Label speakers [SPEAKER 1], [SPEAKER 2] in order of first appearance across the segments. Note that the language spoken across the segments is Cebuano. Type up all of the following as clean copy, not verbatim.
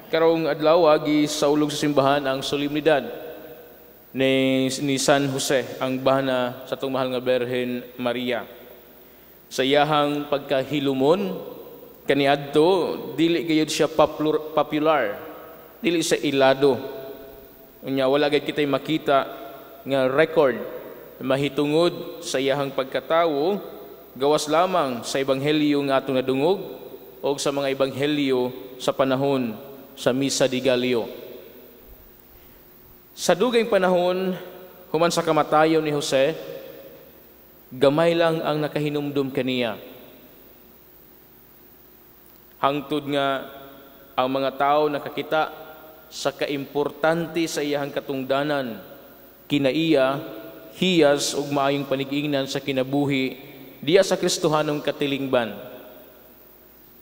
[SPEAKER 1] Karong adlaw, gisaulog sa simbahan ang solemnidad ni San Jose, ang bana sa atong mahal nga Berhen Maria. Sa iyahang pagkahilumon kaniadto, dili gayud siya popular, dili sa ilado. Unya wala gayud kitay makita nga record mahitungod sa iyahang pagkatawo, gawas lamang sa ebanghelyo nga atong nadungog o sa mga ebanghelyo sa panahon sa Misa de Gallo. Sa dugayng panahon, human sa kamatayon ni Jose, gamay lang ang nakahinumdum kaniya. Hangtod nga ang mga tao nakakita sa kaimportante sa iyahang katungdanan, kinaiya, hiyas ug maayong panigingnan sa kinabuhi diya sa Kristohanong katilingban.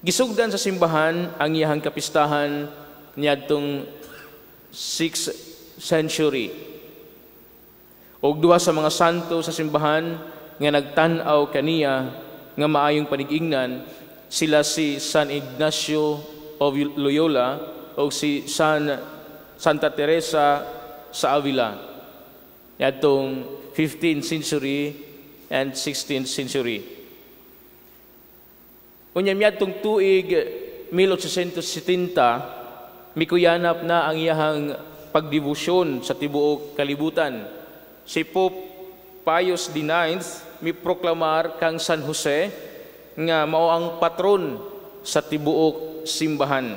[SPEAKER 1] Gisugdan sa simbahan ang iyahang kapistahan niadtong 6th century. Og duha sa mga santo sa simbahan nga nagtan-aw kaniya nga maayong panigingnan, sila si San Ignacio of Loyola o si Santa Teresa sa Avila niadtong 15th century and 16th century. Unya miadtong tuig 1870, mikuyanap na ang iyahang pagdebosyon sa tibuok kalibutan. Si Pope Pius IX miproklamar kang San Jose nga mao ang patron sa tibuok simbahan.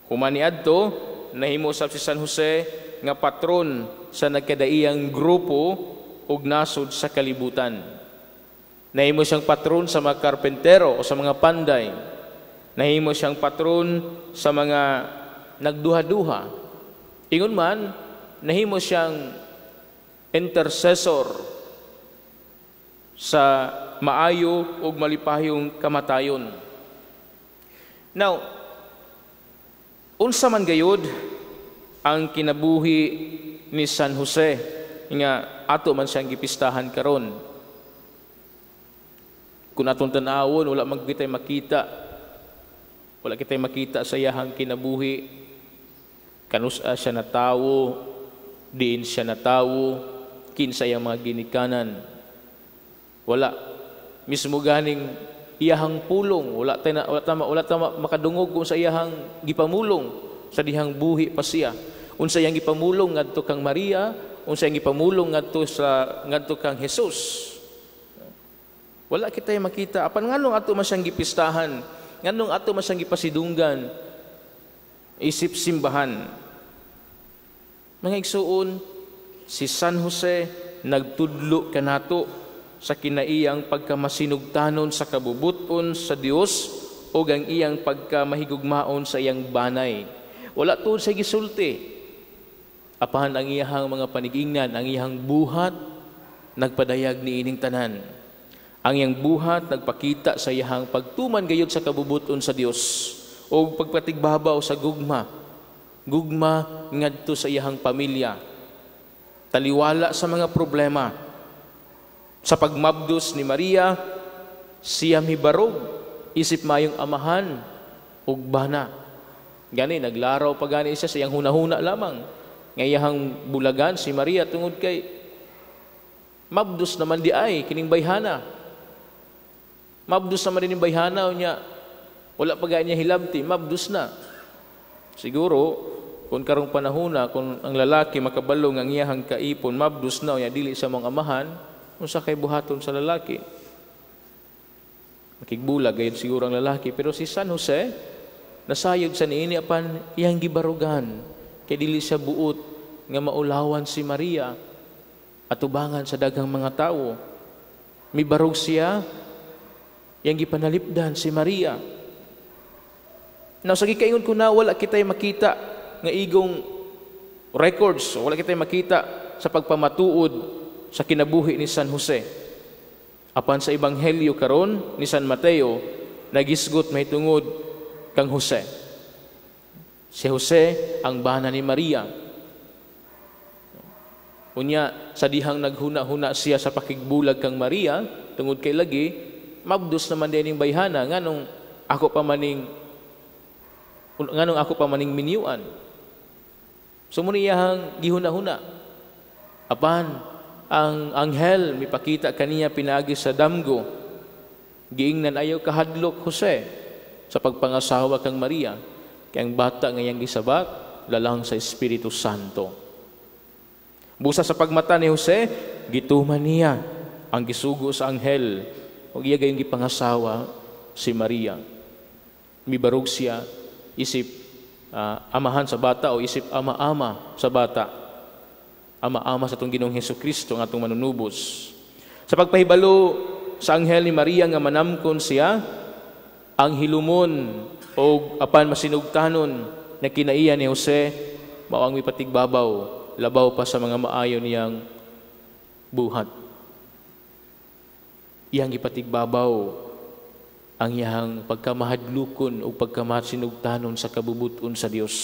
[SPEAKER 1] Human niadto, nahimo sab si San Jose nga patron sa nagkadaiyang grupo ug nasod sa kalibutan. Nahimo siyang patron sa mga karpentero o sa mga panday. Nahimo siyang patron sa mga nagduha-duha. Ingon man, nahimo siyang intercessor sa maayo ug malipayong kamatayon. Now, unsa man gayud ang kinabuhi ni San Jose nga ato man siyang gipistahan karon? Kung atong tan-awon, wala man kitay makita. Wala kitay makita sa iyahang kinabuhi. Kanus-a siya natawo, diin siya natawo, kinsa iyang mga ginikanan. Wala. Mismo ganing iyahang pulong, wala tay na, wala ta makadungog kung sa iyahang gipamulong sa dihang buhi pa siya. Unsa iyang gipamulong ngadto kang Maria, unsa iyang gipamulong ngadto kang Jesus. Wala kitay makita. Apan nganong ato man siyang gipistahan? Nganong ato man siyang gipasidunggan isip simbahan? Mga igsuon, si San Jose nagtudlo kanato sa kinaiyang pagkamasinugtanon sa kabubuton sa Dios o ang iyang pagkamahigugmaon sa iyang banay. Wala tuod sa gisulti. Apan ang iyahang mga panigingnan, ang iyahang buhat, nagpadayag ni ining tanan. Ang iyang buhat nagpakita sa iyahang pagtuman gayud sa kabubuton sa Dios o pagpatigbabaw sa gugma. Gugma ngadto sa iyahang pamilya. Taliwala sa mga problema. Sa pagmabdos ni Maria, siya mibarog, isip mayong amahan ug bana. Gani naglaraw pa gani siya sa iyang hunahuna lamang nga iyahang bulagan si Maria tungod kay mabdos naman di ay kining bayhana. Mabdos naman din bayhana niya. Wala pa gani niya hilabti, mabdos na. Siguro kung karong panahona, kung ang lalaki makabalo nga ang iyahang kaipon mabdos na unya dili sa mga amahan, unsa kay buhaton sa lalaki? Makigbulag gayud siguro ang lalaki, pero si San Jose nasayod sa niini, apan iyang gibarugan kay dili siya buot nga maulawan si Maria atubangan sa daghang mga tawo. Mibarog siya, iyang gipanalipdan si Maria. Now, sa gikaingon ko na wala kitay makita nga igong records, wala kitay makita sa pagpamatuod sa kinabuhi ni San Jose. Apan sa ebanghelyo karon ni San Mateo, nagisgot mahitungod kang Jose. Si Jose ang bana ni Maria. Unya sa dihang naghuna-huna siya sa pakigbulag kang Maria tungod kay lagi mabdos naman din ning bayhana, nganong ako pa maning Nganong ako pa maning minyuan? So mao ni iyahang gihuna-huna. Apan ang anghel mipakita kaniya pinaagi sa damgo. Giingnan, "Ayaw kahadlok, Jose, sa pagpangasawa kang Maria, kay ang bata nga iyang gisabak lalang sa Espiritu Santo." Busa sa pagmata ni Jose, gituman niya ang gisugo sa anghel ug iya gayong gipangasawa si Maria. Mibarog siya isip amahan sa bata o isip ama-ama sa bata. Ama-ama sa atong Ginoong Hesus Kristo, ang atong manunubos. Sa pagpahibalo sa anghel ni Maria nga manamkon siya, ang hilumon o apan masinugtanon na kinaiya ni Jose mao ang mipatigbabaw labaw pa sa mga maayo niyang buhat. Iyang gipatigbabaw ang iyang pagkamahadlukon o pagkamasinugtanon sa kabubuton sa Dios.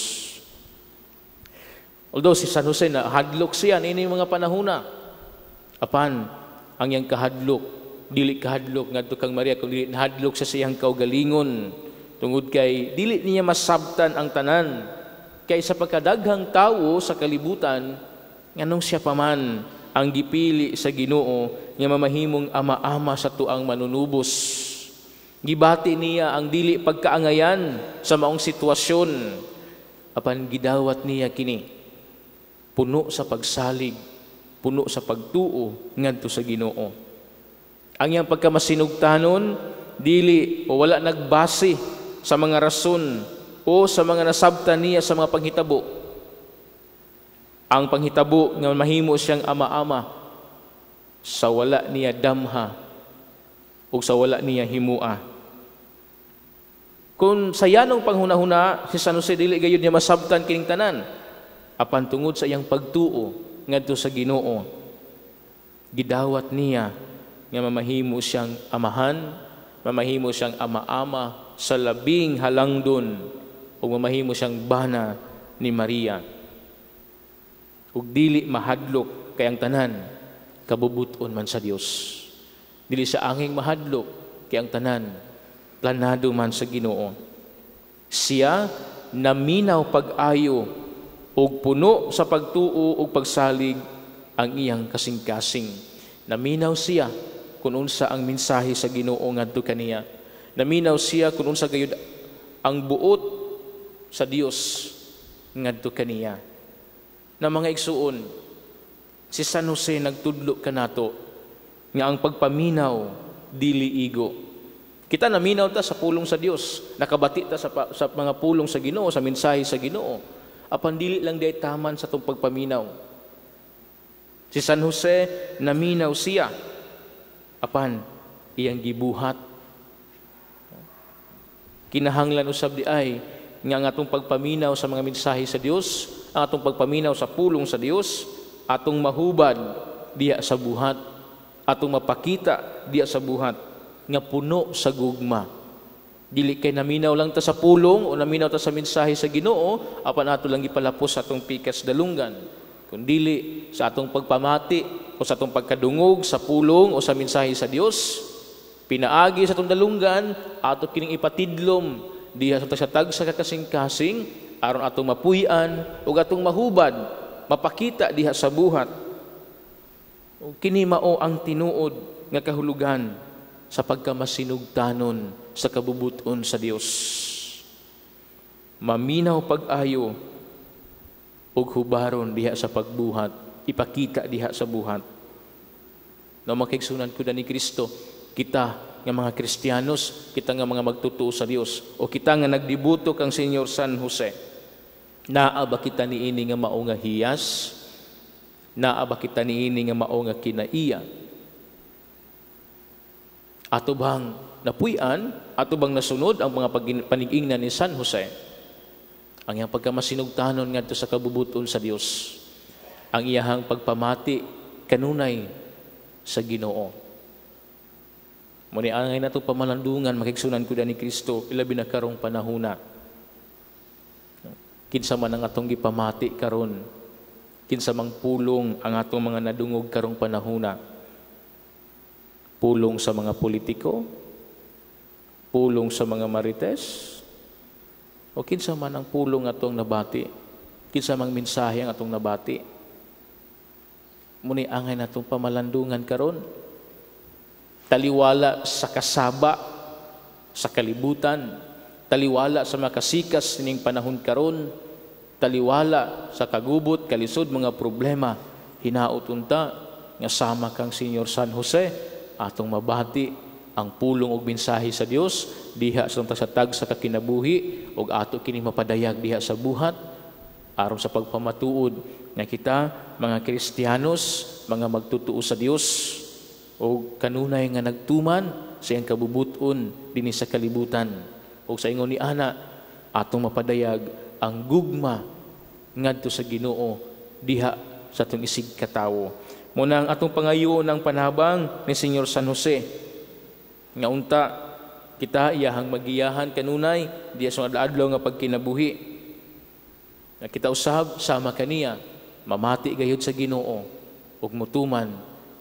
[SPEAKER 1] Although si San Jose na hadlok siya niini mga panahona, apan ang iyang kahadlok dili kahadlok ngadto kang Maria, kun dili nahadlok sa iyang kaugalingon tungod kay dili niya masabtan ang tanan, kay sa pagkadaghang tawo sa kalibutan, nganong siya pa man ang gipili sa Ginoo nga mamahimong ama-ama sa tuang manunubos? Gibati niya ang dili pagkaangayan sa maong sitwasyon, apan gidawat niya kini puno sa pagsalig, puno sa pagtuo ngadto sa Ginoo. Ang iyang pagkamasinugtanon dili o wala nagbase sa mga rason o sa mga nasabtan niya sa mga panghitabo. Ang panghitabo nga mahimo siyang ama-ama sa wala niya damha o sa wala niya himua. Kung sa yanong panghunahuna, si San Jose dili gayud niya masabtan kining tanan. Apan tungod sa iyang pagtuo ngadto sa Ginoo, gidawat niya nga mamahimo siyang amahan, mamahimo siyang ama-ama sa labing halangdon ug mamahimo siyang bana ni Maria. Ug dili mahadlok kay ang tanan kabubuton man sa Dios. Dili sa anging mahadlok kay ang tanan planado man sa Ginoo. Siya naminaw pag-ayo ug puno sa pagtuo ug pagsalig ang iyang kasing-kasing. Naminaw siya kung unsa ang mensahe sa Ginoo ngadto kaniya. Naminaw siya kung unsa gayud ang buot sa Dios ngadto kaniya. Na mga igsuon, si San Jose nagtudlo kanato nga ang pagpaminaw dili igo. Kita naminaw ta sa pulong sa Dios, nakabati ta sa mga pulong sa Ginoo, sa mensahe sa Ginoo. Apan dili lang diay taman sa atong pagpaminaw. Si San Jose naminaw siya, apan iyang gibuhat. Kinahanglan usab di ay nga ang atong pagpaminaw sa mga mensahe sa Dios, ang atong pagpaminaw sa pulong sa Dios, atong mahubad diha sa buhat, atong mapakita diha sa buhat nga puno sa gugma. Dili kay naminaw lang ta sa pulong o naminaw ta sa mensahe sa Ginoo, apan ato lang gipalapos sa atong pikas dalunggan. Kung dili sa atong pagpamati o sa atong pagkadungog sa pulong o sa mensahe sa Dios, pinaagi sa atong dalunggan, ato kining ipatidlom diha sa tag sa kakasing-kasing aron atong mapuy-an ug atong mahubad, mapakita diha sa buhat. Ug kini mao ang tinuod nga kahulugan sa pagkamasinugtanon sa kabubuton sa Dios. Maminaw pag-ayo ug hubaron diha sa pagbuhat, ipakita diha sa buhat. No, makigsunan ko na ni Kristo, kita nga mga Kristiyanos, kita nga mga magtutuo sa Dios, o kita nga nagdibuto kang Senyor San Jose, naa ba kita niini nga mao nga hiyas? Naa ba kita niini nga mao nga kinaiya? Ato bang napuy-an? Ato bang nasunod ang mga panigingnan ni San Jose? Ang iyang pagkamasinugtanon ngadto sa kabubuton sa Dios, ang iyahang pagpamati kanunay sa Ginoo. Muni angay nato pamalandungan, makigsunan ko ni Kristo, ilabi na karong panahuna. Kinsa man ang atong gipamati karon, kinsa mang pulong ang atong mga nadungog karong panahuna. Pulong sa mga politiko, pulong sa mga marites, O kinsa man ang pulong atong nabati, kinsa mang mensahe ang atong nabati, muni angay natong pamalandungan karon. Taliwala sa kasaba sa kalibutan, taliwala sa makasikas sining panahon karon, taliwala sa kagubot, kalisod, mga problema, hinaot unta nga sama kang Senyor San Jose, atong mabati ang pulong og mensahe sa Dios diha sa tag sa kakinabuhi ug ato kini mapadayag diha sa buhat aron sa pagpamatuod nga kita mga Kristiyanos, mga magtutuo sa Dios o kanunay nga nagtuman sa iyang kabubuton dinhi sa kalibutan. Ug sa ingon ni ana, atong mapadayag ang gugma ngadto sa Ginoo diha sa atong isig katawo. Muna ang atong pangayoon ang panabang ni Senyor San Jose nga unta kita iyahang magiyahan kanunay diha sa adlaw nga pagkinabuhi, nga kita usab sama kaniya mamati gayud sa Ginoo ug mutuman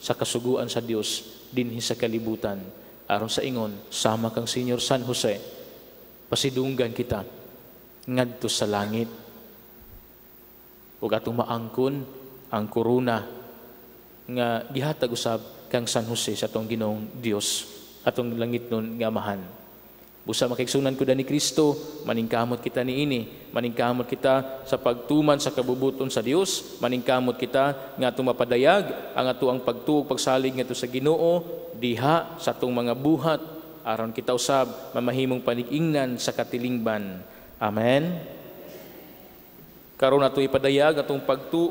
[SPEAKER 1] sa kasuguan sa Dios dinhi sa kalibutan, aron sa ingon sama kang Senyor San Jose, pasidunggan kita ngadto sa langit ug atong maangkon ang korona nga gihatag usab kang San Jose sa atong Ginoong Dios, atong langitnon nga Amahan. Busa, makaigsunan ko ni Kristo, maningkamot kita niini, maningkamot kita sa pagtuman sa kabubuton sa Dios, maningkamot kita nga atong mapadayag ang atoang pagtuo, pagsalig ngadto sa Ginoo diha sa atong mga buhat, aron kita usab mamahimong panig-ingnan sa katilingban. Amen. Karon ato ipadayag atong pagtuo.